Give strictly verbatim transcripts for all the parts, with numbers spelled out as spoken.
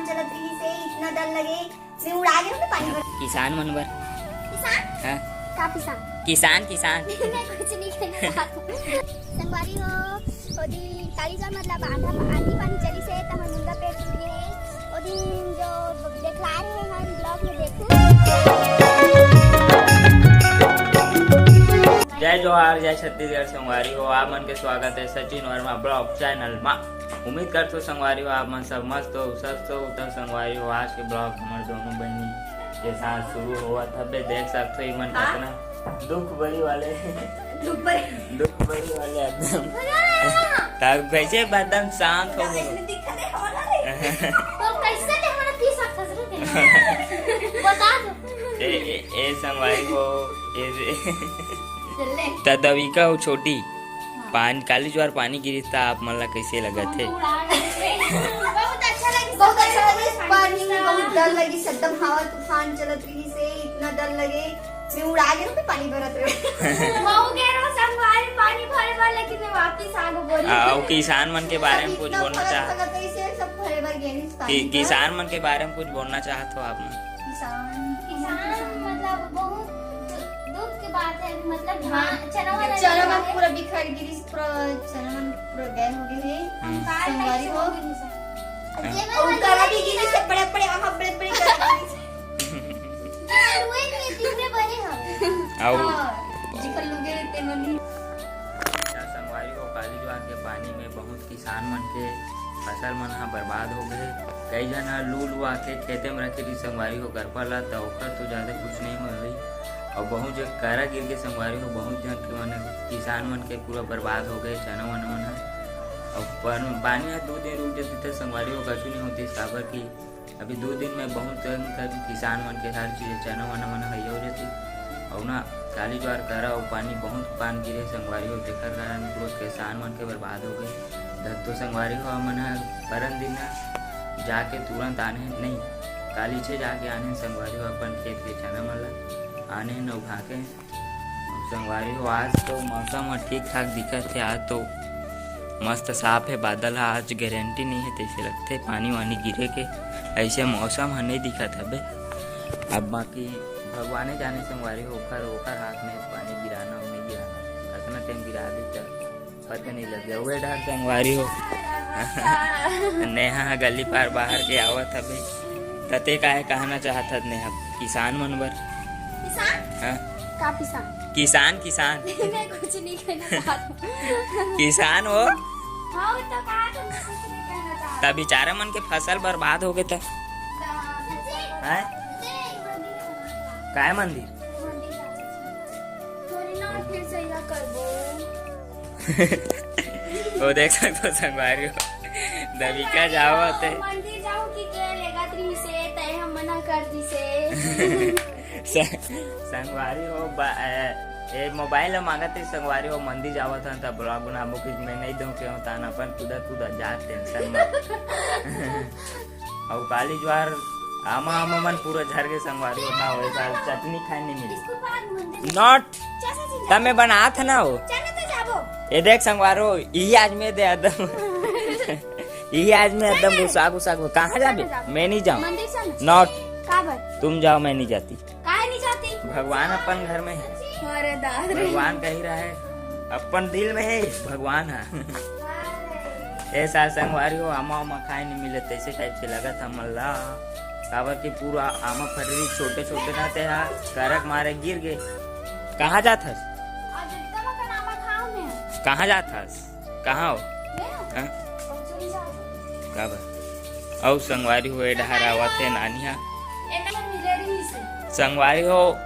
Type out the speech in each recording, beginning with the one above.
चलत रहिस हे, इतना डर लगे, मैं उड़ा गेंव ना पानी भर। किसान मन बर। किसान? हाँ। का किसान? किसान, किसान। मैं कुछ नहीं कहना चाहत हूँ। संगवारी हो, ओ दिन काली जब मतलब आंधा, आंधी पानी चलिस हे, त हमर मुनगा पेड़ टूट गे हे। ओ दिन जो देखला रहे हैं vlog में, देखू। जय जोहार, जय छत्तीसगढ़ संगवारी हो, आप मन के स्वागत हे सचिन वर्मा vlog channel मा। उम्मीद करथों संगवारी हो, आप मन सब मस्त हो, स्वस्थ हो। त संगवारी हो, आज के vlog हमर दोनों बहिनी के साथ शुरू होवत हवे। देख सकथो, इमन हाँ। कतना दुख भरी वाले, दुख भरी। दुख भरी वाले एकदम। अरे, अरे, अरे, अरे। तब कैसे एकदम शांत हो गए। दिक्कत है, हो रहा है। तो कैसे ते हमारा पी सकता जरूर है? बता दो। ए, ए, ए संगवारी हो, ए, ए। जल्दी। त दविका हो छोटी। हाँ। पान-, काली जुआर पानी गिरिस त आप मन ला कैसे लगत हे? बहुत अच्छा लगिस। बहुत अच्छा लगिस। पानी में बहुत डर लगिस, एकदम हवा तूफान चलत रहिस हे, इतना डर लगे, मैं उड़ा गेंव ना पानी भरत रहे। महू गे रहेंव संगवारी पानी भरे बर, लेकिन मैं वापिस आ गेंव बोरी। आ, अउ किसान मन के बारे में कुछ बोलना चाहत? भगत ऐसे सब भरे बर गे रहिस पानी कि-, भर। किसान मन के बारे में कुछ बोलना चाहत हो आप मन? किसान, किसान मतलब बहुत दु-, दुख के बात है, मतलब हाँ, धान, चना वाला चना नहीं मन हुआ है। पूरा बिखर गिरिस, पूरा चना मन पूरा गए हो गए हैं। हम्म। संगवारी हो। अउ करा भी गिरिस हे, बड़े बड़े, आमा बड़े बड़े करा गिरिस हे। आलूए के दिन में बने हम। आउ। हाँ, जिखर लुगे रहते मन। अच्छा, संगवारी हो, काली जुआर के पानी में बहुत किसान मन के फसल मन ह बर्बाद हो गए। कई झन ह लू लुआ के खेते में रखे रहिस संगवारी हो गरपा ला, त ओकर तो ज्यादा कुछ नहीं होय होही। अउ बहुत जगह करा गिर के संगवारी हो, बहुत झन के मन, किसान मन के पूरा बर्बाद हो गए चना वना मन ह। अउ पन-, पानी ह दू दिन रुक जतिस त संगवारी हो, कछु नहीं होतिस, काबर कि अभी दू दिन में बहुत जन कर किसान मन के हर चीज चना वना मन हइया हो जतिस। अउ ना काली जुआर करा अउ पानी बहुत पान गिरे संगवारी हो, तेकर कारण पूरा किसान मन के बर्बाद हो गए। धत्तो संगवारी हो, हमन ह परन दिन ना जाके तुरंत आने नहीं, काली छे जाके आने संगवारी हो, अपन खेत के चना मन ला आने न उठा के। संगवारी हो, आज तो मौसम ह ठीक ठाक दिखत हे, आज तो मस्त साफ हे, बादल ह आज गारंटी नहीं हे, तइसे लगथे पानी वानी गिरे के, ऐसे मौसम ह नहीं दिखत हबे। अब बाकी भगवाने जाने संगवारी हो, ओखर, ओखर हाथ में पानी गिराना अउ नहीं गिराना, कतना टाइम गिरा दी त पता नहीं लगे। ओए डहर संगवारी हो। नेहा ह गली पार बाहर के आवत हबे। त ते काहे कहना चाहत हस नेहा? किसान मन बर। किसान? हाँ। का किसान? किसान, किसान। मैं कुछ नहीं कहना चाहत हूँ। किसान हो? हाँ, वो तो कहा तुम कुछ नहीं कहना चाहत। त बेचारा मन के फसल बर्बाद हो गए त? त-, हैं? काय मंदिर? मंदिर। थोड़ी ना फिर से यह करबो। वो देख सकथो संगवारी हो, दविका जावत हे। मंदिर जाहूं कि के लेगत रहिसे, तय हम मना कर दिसे। स-, संगवारी हो, बा-, ए, ए, मोबाइल ह मांगत हे संगवारी हो, मंदिर जावत हन त vlog बनाबो कि मैं नहीं दूं के होता ना, अपन कूदा कूदा जा, tension मत। अउ काली जुआर आमा, आमा मन पूरा झर के संगवारी हो, ना होए साल चटनी खाए नहीं मिली। Not। तब मैं बनात हे ना हो। ये देख संगवारो, यही आज मैं दे एकदम। यही आज मैं एकदम गुस्सा, गुस्सा, गुस्सा। कहाँ जाबे? मैं नहीं जाऊँ। Not। तुम जाओ, मैं नहीं जाती। काहे नहीं जाती? भगवान अपन घर में है। अरे दादा रे। भगवान कहीं रहे, अपन दिल में है भगवान है। ए साल संगवारी हो, आमा उमा खाए नहीं मिले, तैसे टाइप से लगत हमन ला। काबर कि पूरा आमा फटरी छोटे छोटे रहते हा, करक मारे गिर गए। कहाँ जात हस? आज एकदम अकन आमा खाओ में। कहाँ जात हस? कहाँ हो? मैं? हाँ? कचौड़ी जात हूँ। का बा? अउ संगवारी हो, ए डहर आवत हे नानी हा। एकर मिले रही से। संगवारी हो,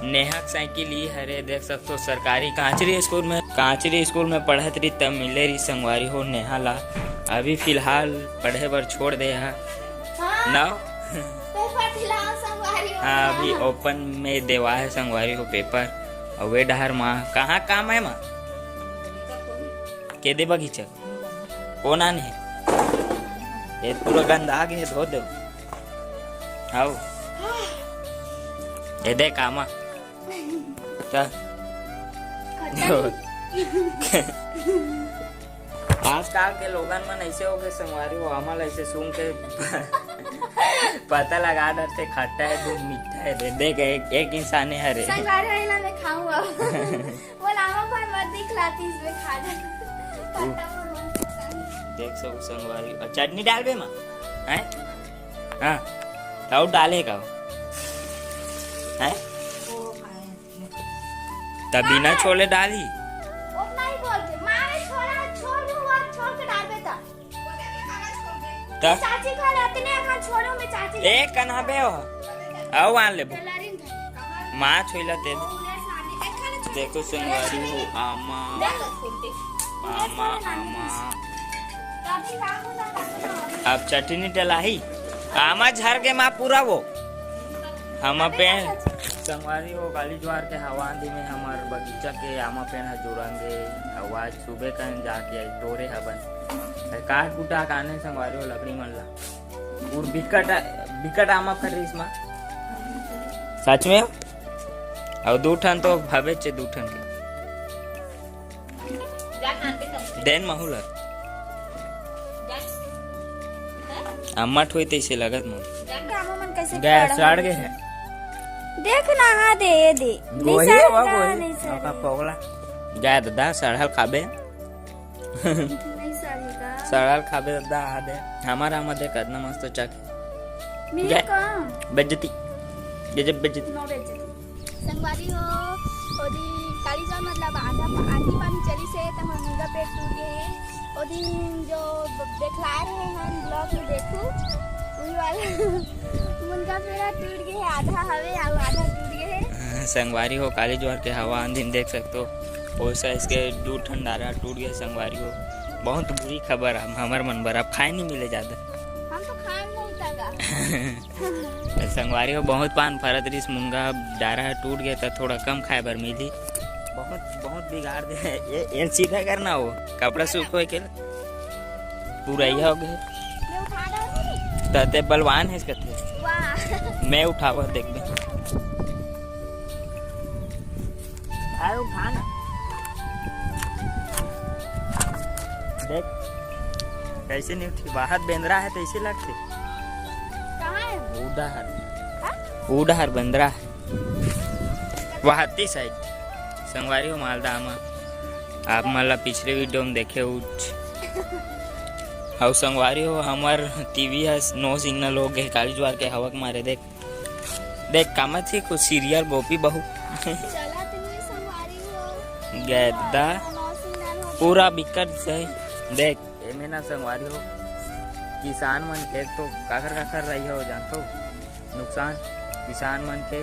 नेहा के साइकिल ई हरे, देख सकथो, सरकारी कांचरी स्कूल में, कांचरी स्कूल में पढ़त रही, तब मिले रही संगवारी हो नेहा ला। अभी फिलहाल पढ़े बर छोड़ दे हा। हाँ। ना? पेपर दिलाओ संगवारी हो हाँ, अभी नेहा। Open में देवा है संगवारी हो पेपर। अउ ए डहर माँ, कहाँ काम है माँ? के दे बगीचा? कोन आने हे? ए पूरा गंदा आगे हे, धो दे। आओ। ए दे कामा। त। खत्म। आजकल के लोगन मन ऐसे हो गए संगवारी हो, हमन ऐसे सुन के पता लगा डरथे, खट्टा है दूध, मीठा है दे। देख, एक, एक इंसान है रे। संगवारी है ना, मैं खाऊं अब। वो लावा पर मत दिखलाती, इसमें खा जा। खट्टा और मस्त संग। देख सब संगवारी, और चटनी डालबे माँ, हैं? हाँ, तो डाले का, हैं? ओ भाई। तभी ना छोले डाली। उतना ही बोल के, मारे छोला, छोड़ दे, वो छोड़ के डाल देता। त? चाची खा लेते ने, अपन छोड़ो में चाची। ए, कन्हा बे हो? आओ, आन लेबो। माँ छोइला ते। देखो संगवारी हो, आमा। आमा, आमा। अब चटनी डलाही। आमा झर के माँ पूरा वो। हम पेड़ संगवारी हो, काली जुआर के हवा आंधी में हमर बगीचा के आमा पेड़ ह जुरंगे। अउ आज सुबह कन जाके आई तोरे हबन। अरे काट कुटा के आने संगवारी हो लकड़ी मन ला। पूर बिकट, बिकट आमा फरिस मा। सच में? अउ दू ठन तो भवेच दू ठन के। देन महू ला। अम्मा ठोई तैसे लगत मोर। गामो मन कैसे गैस खड़ा सड़ हो गए गए। हैं। देख ना, हा दे, ये दे। गोही निशान हो, का गोही। निशान। ओका पगला। गैस दा, सड़ल खाबे। नहीं सड़ेगा। सड़ल खाबे दा, हा दे। हमारा आमा दे, कतना मस्त चख। मिली गै-, का? बेइज्जती। गजब बेइज्जती। नो बेइज्जती। संगवारी हो, ओदी काली जान मतलब आंधा पा-, आंधी पानी चली से त हमर मुनगा पेड़ टूट गए हे। ओ दिन जो ब-, देखला रहे हैं vlog में देखू, वही वाला मुनगा पेड़ टूट गए हे, आधा हवे अउ आधा टूट गए हे। हाँ, संगवारी हो, काली जुआर के हवा आंधी में देख सकते हो, ओसा इसके दू ठन डारा टूट गए संगवारी हो। बहुत बुरी खबर है हमर मन बर, अब खाए नहीं मिले ज्यादा। हम तो खाए नहीं तगा। संगवारी हो, बहुत पान फरत रिस, मुनगा डारा टूट गया त थोड़ा कम खाए बर मिली। बहुत, बहुत बिगाड़ दे। ये, ये सीधा करना हो, कपड़ा सूखो के पूरा ये हो गए। मैं उठा रहा हूँ। त ते बलवान है कथे। वाह। मैं उठावा देख बे। अरे उठा ना। देख, कैसे नहीं उठी? बाहर बेंदरा है तो ऐसे लगते। कहाँ है? उडहर। हाँ? उडहर बेंदरा है। वहाती side। संगवारी हो मालदा आमा। आप मन ला पिछले video में देखे उच। अउ संगवारी हो, हमर टीवी ह no signal हो गए, काली जुआर के हवा के मारे। देख, देख, कामत ही कुछ serial गोपी बहू। चला तुम्हें संगवारी हो। गैदा। पूरा बिकट से। देख, एमे ना संगवारी हो, किसान मन के तो काखर काखर रही हो, जानथो, नुकसान किसान मन के,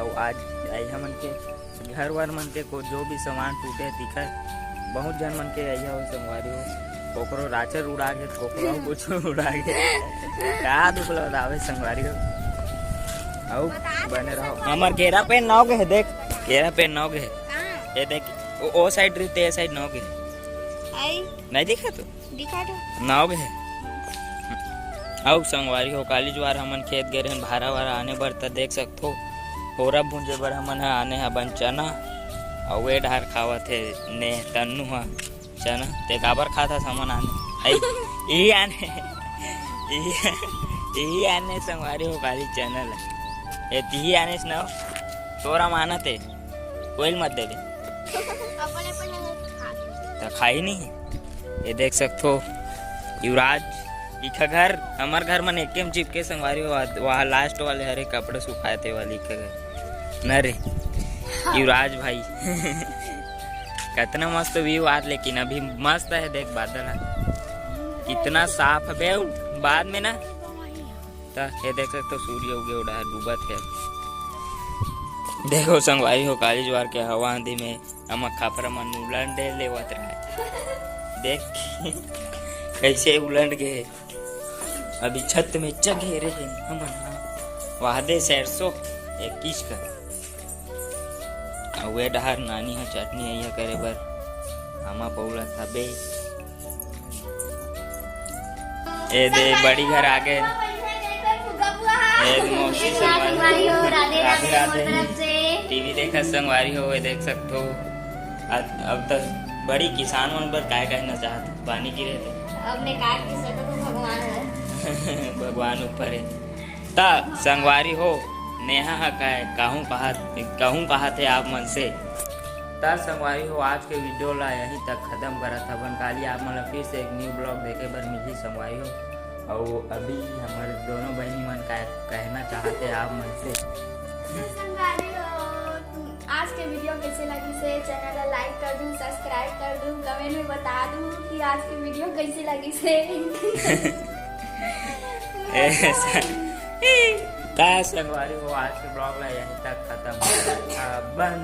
अउ आज आई हमन के घर वर मन के को जो भी सामान टूटे दिखे, बहुत झन मन के आई हो संगवारी हो, कोकरो राचर उड़ा के, कोकरो कुछ उड़ा के, का दुख लगावे संगवारी हो। अउ बने रहो। हमर केरा पेड़ नौ के है, देख, केरा पेड़ नौ के है। कहाँ? ये देख, ओ, ओ side रही, ते side नौ के है। आई? नहीं दिखा तो? दिखा दो। नाव है। अउ संगवारी हो, काली जुआर हमन खेत गे रहन भारा वारा आने बर, त देख सकथो, होरा भूंजे बर हमन ह आने हबन चना, अउ ए डहार खावत हे ने तन्नू ह चना। ते काबर खात हस हमन आने? आई, इही आने, इही, इही आने संगवारी हो, काली चना ल। ए तिही आने सुनाओ, तोरा मानत हे, कोई ल मत देबे। अपने, अपने खा ले। त खाई नहीं। ये देख सकथो, युवराज, इखा घर, हमर घर मन एके म चिपके संगवारी हो, वहाँ last वाले हरे कपड़ा सुखाए ते वाली इखा घर। न रे, युवराज भाई। कितना मस्त view आत, लेकिन अभी मस्त है, देख बादल है। कितना साफ है बे, बाद में ना। त ये देख सकथो, सूर्य उगे उड़ा है, डूबत है। देखो संगवारी हो, काली जुआर के हवा आंधी में हमर खपरा मन उलंडे लेवत रहे। देख, कैसे उलंड गए। अभी छत में चघे रहे हमन ह। वाहदे सरसों इक्कीस का। अउ ए डहार नानी ह चटनी अइया करे बर आमा पौला थबे। ए दे, बड़ी घर आ गए। ए दे, मौसी संगवारी हो, राधे राधे। राधे राधे। मोर तरफ से। टीवी देखत संगवारी हो, ए देख सकथो। अब, अब तक बड़ी किसान मन बर काय कहना चाहत, पानी गिरे तो। अब मैं काट के सकत हूँ, भगवान है। भगवान ऊपर है। ता संगवारी हो, नेहा ह काय कहूँ कहत कहूँ कहत है आप मन से। ता संगवारी हो, आज के वीडियो ला यहीं तक खत्म करत हवन। काली आप मन ला फिर से एक न्यू ब्लॉग देखे बर मिलही संगवारी हो। अउ अभी हमर दोनों बहिनी मन काय कहना चाहत है आप मन से। तो संगवारी हो, तुम आज के वीडियो कैसे लगी से चैनल ला लाइक कर दू, सब्सक्राइब कर दू, कमेंट में बता दू कि आज के वीडियो कैसे लगी से। ऐसा। ता संगवारी हो, आज के ब्लॉग ला यहीं तक खत्म करत हवन।